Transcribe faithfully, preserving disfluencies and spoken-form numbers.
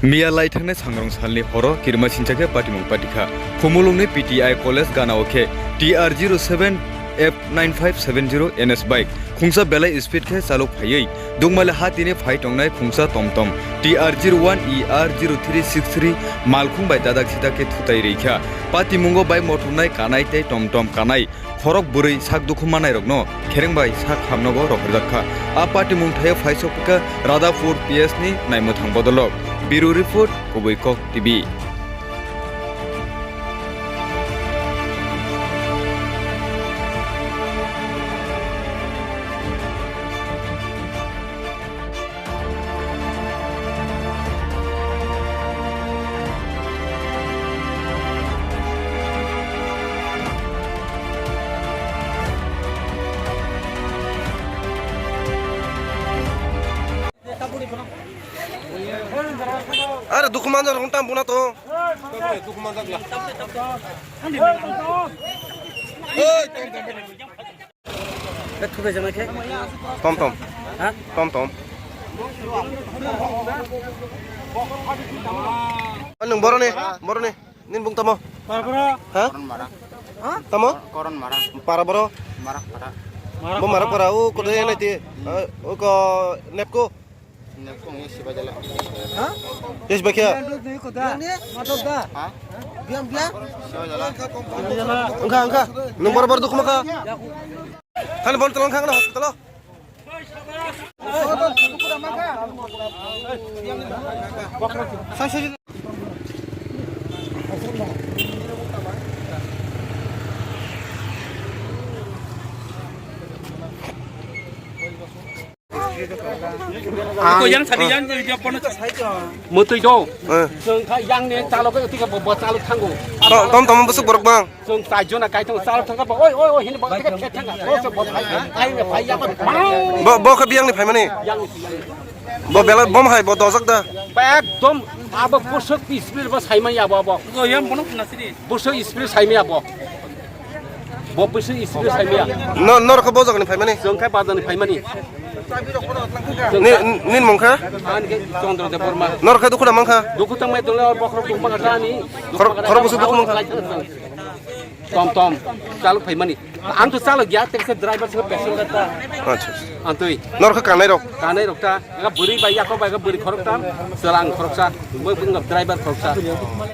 Miya lai thangnai sangrong salni horo kirima sincha khe patimung patikha. Khumulwngni P T I college gana-o khe T R zero seven F nine five seven zero N S bike khungsa belai speed khe chalok phaiwi Dukmali ha tini phai tongnai khungsa tomtom T R zero one E R zero three six three malkhung bai dadak sidak khe thutai rikha. Patimungo bai mothumnai kanai tei tomtom kanai khorok bwrwi sak dukhu manairokno khereng bai sak hamnogo rohorjak kha. A patimung thaio phai sokpikha Radhapur P S ni naimwthang bodolrok. Bureau Report, Kubui Kok T V. Are dukhu manjak rong tam buna to. Tom tom. Ha? Tom tom. Anung boroni, boroni. Nin bung tamo? Para boro. Ha? Koron Mara. Tamo? Koron Mara. Para boro. Mara para. Bo Mara para, o kodo ya nai ti. O ko nepko. Nepko ngi siba jala. Ha? Yes, bakya. Biang ni koda. Matok da. Ha? Biang, biang. Siba jala. Engka, engka. Nung boro boro dukma kha. Thani bon tolong khang na hospital. Ko yang sadi yang yang pono. Mutui do. Eh. Jeng kha yang ne chalo ko tika bo chalo thango. Tom tom busuk borok bang. Chwng chai jona kai thang chal thang ba, oi, oi, oi, hini ba tika khe thang. Oi, se bo phai, ai ne phai ya ba. Bo, bo khe biyang ni phaimani. Yang ni siyang. Bo bela bom hai bo dojak da. Ba ekdom abo busuk speed bo saimani abo, abo. Ko yang bono na sidi. Busuk speed saimani abo. Bo busuk speed saimani. No, nor khe bo jagani phaimani. Chwng khe ba jagani phaimani. Ni, nin mung kha? Ani khe Chandra Debbarma. Nor khe dukhu na mang kha? Dukhu tang mai tole bokhorok dukhu mang kha ani. Khor-, khorok busuk dukhu mang kha? Tom tom, chalok phaimani. Ang to chalok ya, tekse driver se passenger ta. Acha. Ang twi. Nor khe kanai rok? Kanai rok ta. Ega bwrwi bai yako bai ega bwrwi khorok ta. Chwla ang khorok sa. Bo bung driver khorok sa.